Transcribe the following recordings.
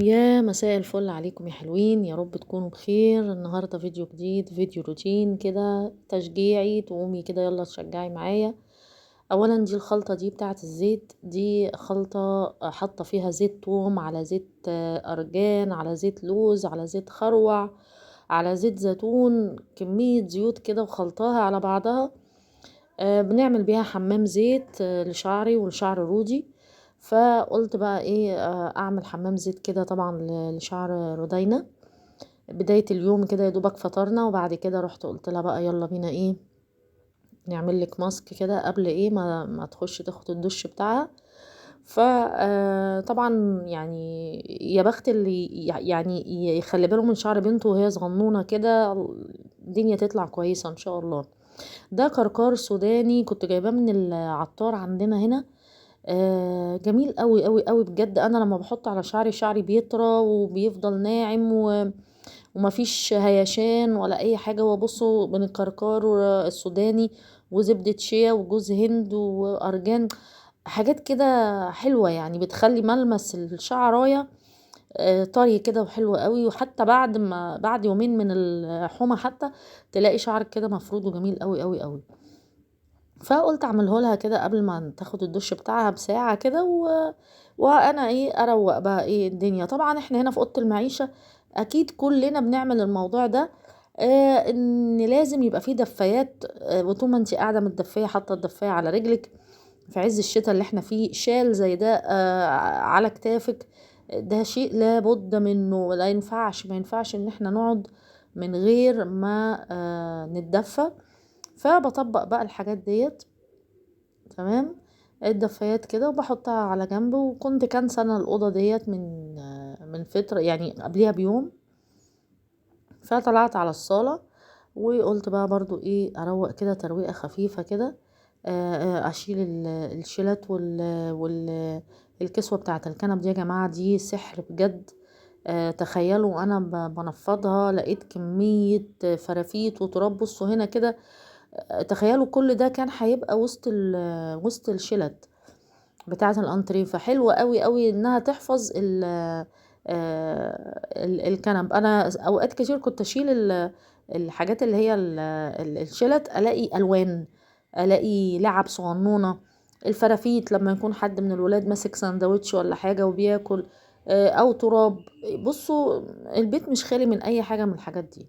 يا مساء الفل عليكم يا حلوين، يا رب تكونوا بخير. النهارده فيديو جديد، فيديو روتين كده تشجيعي، تقومي كده يلا تشجعي معايا. اولا دي الخلطة دي بتاعه الزيت، دي خلطه حاطه فيها زيت توم على زيت ارجان على زيت لوز على زيت خروع على زيت زيتون، كمية زيوت كده وخلطاها على بعضها. بنعمل بيها حمام زيت لشعري ولشعر رودي. فقلت بقى ايه، اعمل حمام زيت كده طبعا لشعر رودينا بداية اليوم كده، يا دوبك فطرنا. وبعد كده رحت قلت لها بقى يلا بينا ايه نعمل لك ماسك كده قبل ايه ما تخش تاخد الدش بتاعها. فطبعا يعني يا بخت اللي يعني يخلي باله من شعر بنته وهي صغنونه كده، الدنيا تطلع كويسة ان شاء الله. ده كركار سوداني كنت جايباه من العطار عندنا هنا، جميل قوي قوي قوي بجد. انا لما بحطه على شعري، شعري بيطرى وبيفضل ناعم ومفيش هيشان ولا اي حاجة. وبصوا من الكركار السوداني وزبده شيا وجوز هند وارجان، حاجات كده حلوة يعني بتخلي ملمس الشعرايه طري كده وحلو قوي. وحتى بعد يومين من الحمى حتى تلاقي شعرك كده مفرود وجميل قوي قوي قوي. فقلت اعمله لها كده قبل ما تاخد الدش بتاعها بساعة كده، وانا ايه اروق بقى ايه الدنيا. طبعا احنا هنا في اوضة المعيشة اكيد كلنا بنعمل الموضوع ده، ان لازم يبقى فيه دفايات، وطول ما انت قاعدة متدفيه حاطه الدفايه على رجلك في عز الشتاء اللي احنا فيه، شال زي ده على كتافك، ده شيء لابد منه، لا ينفعش، ما ينفعش ان احنا نقعد من غير ما نتدفى. فبطبق بقى الحاجات ديت تمام، الدفايات كده وبحطها على جنب. وكنت كانسه انا الاوضة ديت من فترة يعني قبليها بيوم، فطلعت على الصاله وقلت بقى برضو ايه اروق كده ترويقه خفيفة كده، اشيل الشيلات والكسوة بتاعه الكنب دي. يا جماعة دي سحر بجد، تخيلوا انا بنفضها لقيت كمية فرافيت وتراب. بصوا هنا كده، تخيلوا كل ده كان هيبقى وسط الشلت بتاعه الانتريه. فحلوه قوي قوي انها تحفظ الكنب. انا اوقات كتير كنت اشيل الحاجات اللي هي الشلت، الاقي الوان، الاقي لعب صغنونه، الفرافيت لما يكون حد من الولاد ماسك سندوتش ولا حاجة وبياكل، او تراب. بصوا البيت مش خالي من اي حاجة من الحاجات دي.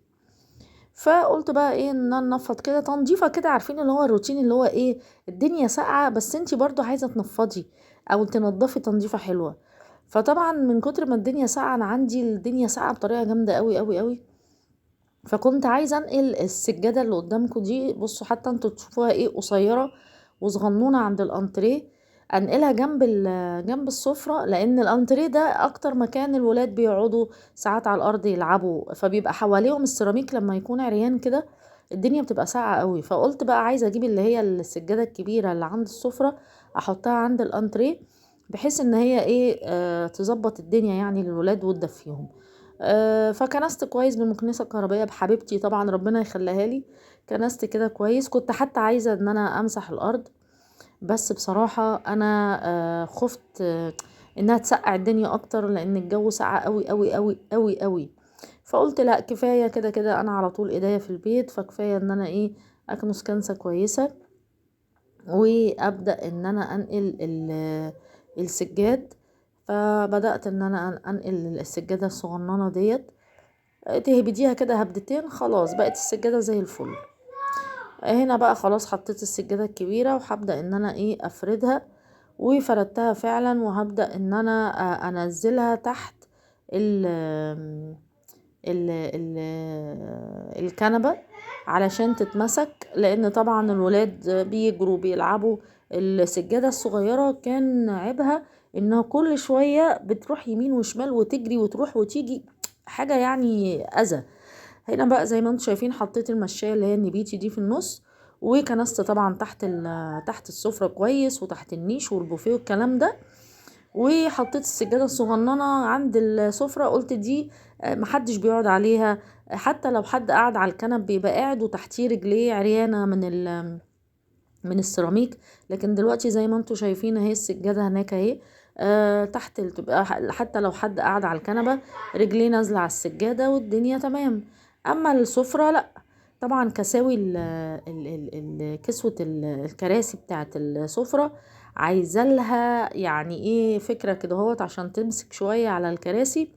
فقلت بقى ايه ان انا انفض كده تنظيفه كده، عارفين اللي هو الروتين اللي هو ايه، الدنيا ساقعه بس انتي برضو عايزه تنفضي او تنضفي تنظيفه حلوة. فطبعا من كتر ما الدنيا ساقعه، انا عندي الدنيا ساقعه بطريقة جامدة قوي قوي قوي، فكنت عايزه انقل السجادة اللي قدامكم دي. بصوا حتى انتوا تشوفوها ايه قصيرة وصغنونه عند الانتريه، انقلها جنب السفرة، لان الانتريه ده اكتر مكان الولاد بيقعدوا ساعات على الارض يلعبوا، فبيبقى حواليهم السيراميك لما يكون عريان كده الدنيا بتبقى ساقعه قوي. فقلت بقى عايزه اجيب اللي هي السجادة الكبيرة اللي عند السفرة احطها عند الانتريه، بحيث ان هي ايه تظبط الدنيا يعني للولاد وتدفيهم. فكنست كويس بالمكنسه الكهربائية بحبيبتي طبعا ربنا يخليها لي، كنست كده كويس. كنت حتى عايزه ان انا امسح الارض، بس بصراحة انا خفت انها تسقع الدنيا اكتر، لان الجو ساقع قوي قوي قوي قوي قوي. فقلت لا كفاية كده كده انا على طول ايديا في البيت، فكفاية ان انا ايه اكنس كنسة كويسة وابدأ ان انا انقل السجاد. فبدأت ان انا انقل السجادة الصغننة ديت، تهبديها كده هبدتين خلاص بقت السجادة زي الفل. هنا بقى خلاص حطيت السجادة الكبيرة وهبدأ ان انا ايه افردها، وفردتها فعلا، وهبدأ ان انا انزلها تحت ال ال ال الكنبة علشان تتمسك، لان طبعا الولاد بيجروا بيلعبوا. السجادة الصغيرة كان عيبها انها كل شوية بتروح يمين وشمال وتجري وتروح وتيجي، حاجة يعني اذى. هنا بقى زي ما انتم شايفين حطيت المشاية اللي هي النبيتي دي في النص، وكنست طبعا تحت السفرة كويس وتحت النيش والبوفيه والكلام ده، وحطيت السجادة الصغننة عند السفرة. قلت دي محدش بيقعد عليها، حتى لو حد قعد على الكنب بيبقى قاعد وتحتيه رجليه عريانة من السيراميك. لكن دلوقتي زي ما انتم شايفين اهي السجادة هناك اهي، تحت تبقى حتى لو حد قعد على الكنبة رجليه نازله على السجادة والدنيا تمام. اما السفرة لا، طبعا كساوي كسوه الكراسي بتاعه السفرة عايزه لها يعني ايه فكرة كده اهوت عشان تمسك شوية على الكراسي،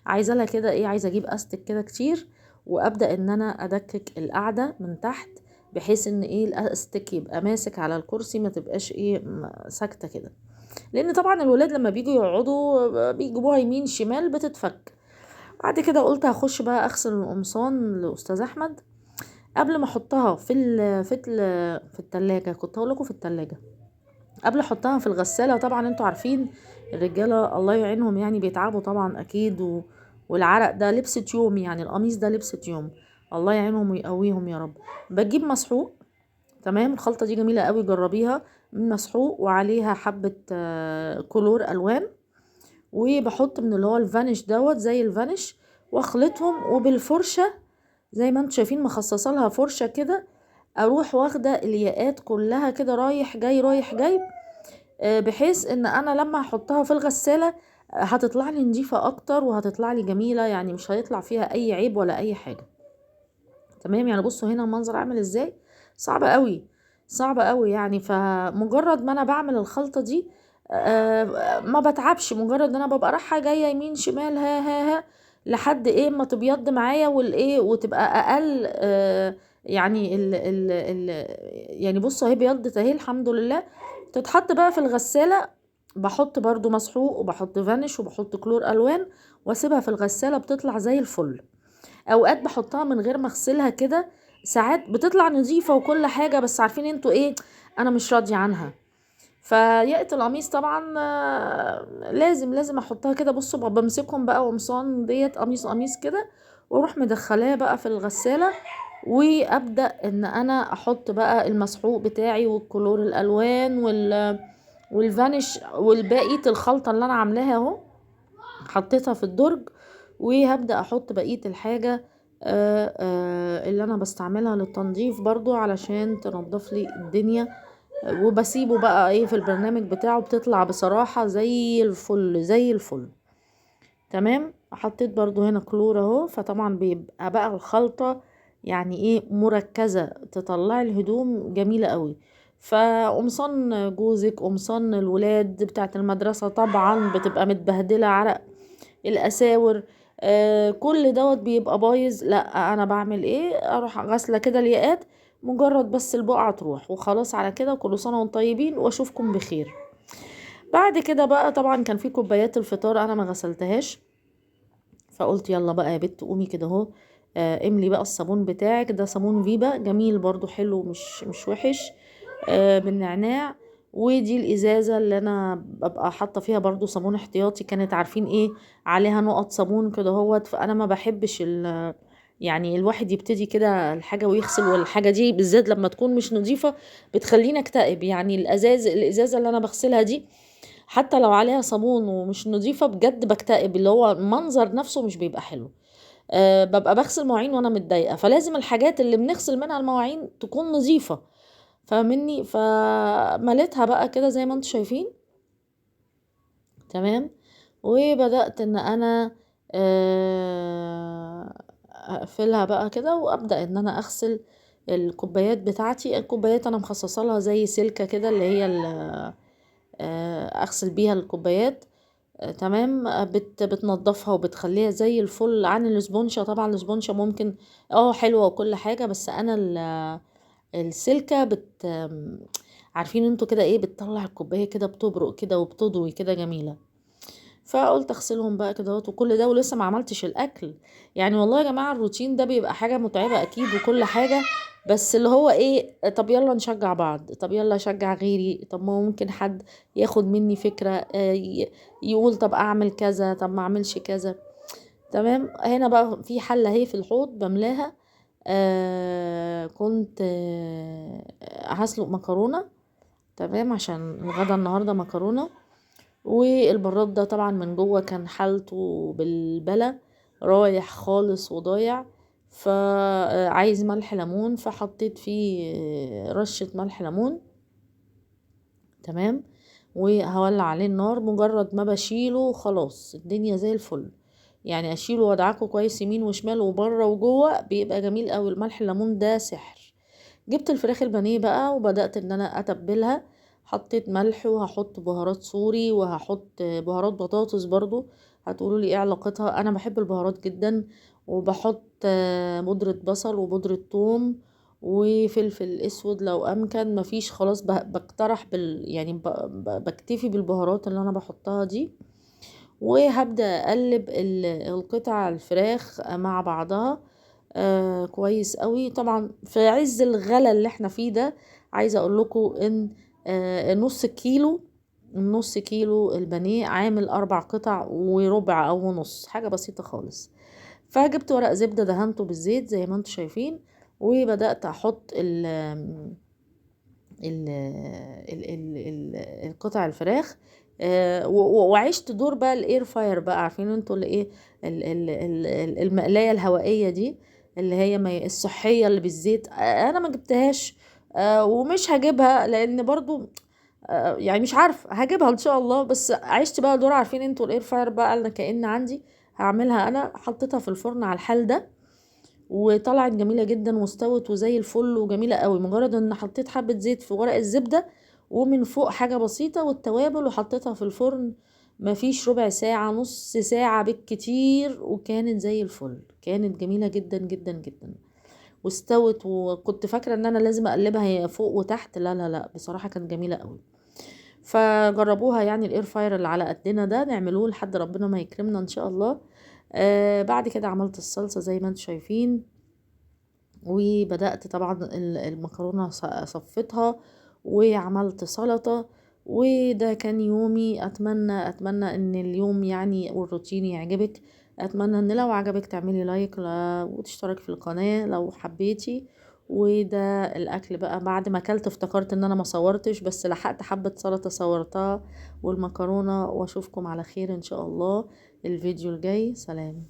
عايزه لها كده ايه، عايزه اجيب استك كده كتير وابدا ان انا ادكك القعدة من تحت، بحيث ان ايه الاستك يبقى ماسك على الكرسي، ما تبقاش ايه ساكته كده، لان طبعا الولاد لما بيجوا يقعدوا بيجيبوها يمين شمال بتتفك. بعد كده قلت هخش بقى اغسل القمصان لاستاذ احمد قبل ما احطها في التلاجة، كنت هقول لكم في التلاجة قبل احطها في الغسالة. طبعا انتوا عارفين الرجالة الله يعينهم يعني بيتعبوا طبعا اكيد، والعرق ده لبسة يوم، يعني القميص ده لبسة يوم، الله يعينهم ويقويهم يا رب. بجيب مسحوق، تمام، الخلطة دي جميلة قوي جربيها، مسحوق وعليها حبة كلور الوان، وبحط من اللي هو الفانيش دوت زي الفانيش، واخلطهم، وبالفرشة زي ما انتم شايفين مخصصة لها فرشة كده، اروح واخدة الياقات كلها كده رايح جاي رايح جاي، بحيث ان انا لما احطها في الغسالة هتطلع لي نظيفة اكتر وهتطلع لي جميلة، يعني مش هيطلع فيها اي عيب ولا اي حاجة. تمام، يعني بصوا هنا المنظر عامل ازاي، صعب قوي صعب قوي يعني. فمجرد ما انا بعمل الخلطة دي ما بتعبش، مجرد ان انا ببقى رايحة جاية يمين شمال ها ها ها لحد ايه ما تبيض معايا والايه وتبقى اقل، يعني ال ال ال يعني بصوا اهي بيضت اهي الحمد لله. تتحط بقى في الغسالة، بحط برضو مسحوق وبحط فانيش وبحط كلور الوان واسيبها في الغسالة بتطلع زي الفل. اوقات بحطها من غير ما اغسلها كده، ساعات بتطلع نظيفة وكل حاجة، بس عارفين انتوا ايه، انا مش راضية عنها. فياقة القميص طبعا لازم احطها كده. بصوا بمسكهم بقى قمصان ديت قميص قميص كده، واروح مدخلاه بقى في الغسالة، وابدأ ان انا احط بقى المسحوق بتاعي والكلور الالوان والفانيش والباقية الخلطة اللي انا عاملاها اهو، حطيتها في الدرج، وهبدأ احط بقية الحاجة اللي انا بستعملها للتنظيف برضو علشان تنظف لي الدنيا، وبسيبه بقى ايه في البرنامج بتاعه، بتطلع بصراحة زي الفل زي الفل. تمام، حطيت برضو هنا كلور اهو، فطبعا بيبقى بقى الخلطة يعني ايه مركزة، تطلع الهدوم جميلة قوي. فقمصان جوزك، قمصان الولاد بتاعت المدرسة طبعا بتبقى متبهدلة، عرق الاساور، كل دوت بيبقى بايظ. لا انا بعمل ايه، اروح غسلة كده الياقات، مجرد بس البقعة تروح وخلاص على كده. كل سنة وانتم طيبين واشوفكم بخير. بعد كده بقى طبعا كان في كوبايات الفطار انا ما غسلتهاش، فقلت يلا بقى يا بت قومي كده اهو، املي بقى الصابون بتاعك ده، صابون فيبا جميل برضو حلو مش وحش، بالنعناع. ودي الازازة اللي انا ببقى حاطة فيها برضو صابون احتياطي، كانت عارفين ايه عليها نقط صابون كده اهوت، فانا ما بحبش يعني الواحد يبتدي كده الحاجة ويغسل، والحاجة دي بالذات لما تكون مش نظيفة بتخليني اكتئب. يعني الازازة اللي انا بغسلها دي حتى لو عليها صابون ومش نظيفة بجد بكتئب، اللي هو المنظر نفسه مش بيبقى حلو. ببقى بغسل مواعين وانا متضايقة، فلازم الحاجات اللي بنغسل منها المواعين تكون نظيفة، فاهمني؟ فمليتها بقى كده زي ما انتم شايفين. تمام، وبدأت ان انا اقفلها بقى كده، وابدأ ان انا اغسل الكوبايات بتاعتي. الكوبايات انا مخصصة لها زي سلكة كده اللي هي اغسل بيها الكوبايات. تمام، بتنضفها وبتخليها زي الفل عن الاسبونشة. طبعا الاسبونشة ممكن حلوة وكل حاجة، بس انا السلكة عارفين انتوا كده ايه، بتطلع الكوباية كده بتبرق كده وبتضوي كده جميلة. فقلت اغسلهم بقى كده اهوت، وكل ده ولسه ما عملتش الاكل. يعني والله يا جماعة الروتين ده بيبقى حاجة متعبة اكيد وكل حاجة، بس اللي هو ايه، طب يلا نشجع بعض، طب يلا اشجع غيري، طب ما ممكن حد ياخد مني فكرة، يقول طب اعمل كذا، طب ما اعملش كذا. تمام، هنا بقى في حلة اهي في الحوض بملاها، كنت هسلق مكرونة. تمام، عشان الغدا النهاردة مكرونة. والبراد ده طبعا من جوه كان حالته بالبلة، رايح خالص وضايع، فعايز ملح ليمون، فحطيت فيه رشة ملح ليمون. تمام، وهولع عليه النار. مجرد ما بشيله خلاص الدنيا زي الفل، يعني اشيله وادعكه كويس يمين وشمال وبره وجوه، بيبقى جميل قوي. الملح الليمون ده سحر. جبت الفراخ البانيه بقى وبدأت ان انا اتبلها، حطيت ملح وهحط بهارات سوري وهحط بهارات بطاطس برضو. هتقولوا لي ايه علاقتها؟ انا بحب البهارات جدا، وبحط بودرة بصل وبودرة ثوم وفلفل اسود لو امكن. مفيش خلاص، بقترح يعني بكتفي بالبهارات اللي انا بحطها دي. وهبدأ اقلب القطع الفراخ مع بعضها كويس قوي. طبعا في عز الغلا اللي احنا فيه ده، عايزه اقول لكم ان نص كيلو البانيه عامل 4 قطع وربع او نص، حاجه بسيطه خالص. فجبت ورق زبده دهنته بالزيت زي ما انتم شايفين، وبدات احط ال ال ال ال ال القطع الفراخ. وعشت دور بقى ال air fryer بقى، عارفين انتوا اللي ايه، المقلايه الهوائيه دي اللي هي الصحيه اللي بالزيت. انا ما جبتهاش، ومش هجيبها لان برضو، يعني مش عارفه هجيبها ان شاء الله، بس عشت بقى دور عارفين انتوا ال air fryer بقى، انا كأن عندي هعملها. انا حطيتها في الفرن على الحال ده وطلعت جميله جدا واستوت وزي الفل وجميله قوي. مجرد ان حطيت حبه زيت في ورق الزبده ومن فوق حاجه بسيطه والتوابل، وحطيتها في الفرن مفيش ربع ساعه نص ساعه بالكتير، وكانت زي الفل، كانت جميله جدا جدا جدا واستوت. وكنت فاكره ان انا لازم اقلبها هي فوق وتحت، لا لا لا بصراحه كانت جميله قوي. فجربوها يعني ال air fryer اللي على قدنا ده نعملوه لحد ربنا ما يكرمنا ان شاء الله. بعد كده عملت الصلصه زي ما انتم شايفين، وبدأت طبعا المكرونه صفتها وعملت سلطه. وده كان يومي. اتمنى ان اليوم يعني والروتين يعجبك. اتمنى ان لو عجبك تعملي like وتشترك في القناه لو حبيتي. وده الاكل بقى بعد ما اكلت افتكرت ان انا ما صورتش، بس لحقت حبه سلطه صورتها والمكرونه. واشوفكم على خير ان شاء الله الفيديو الجاي. سلام.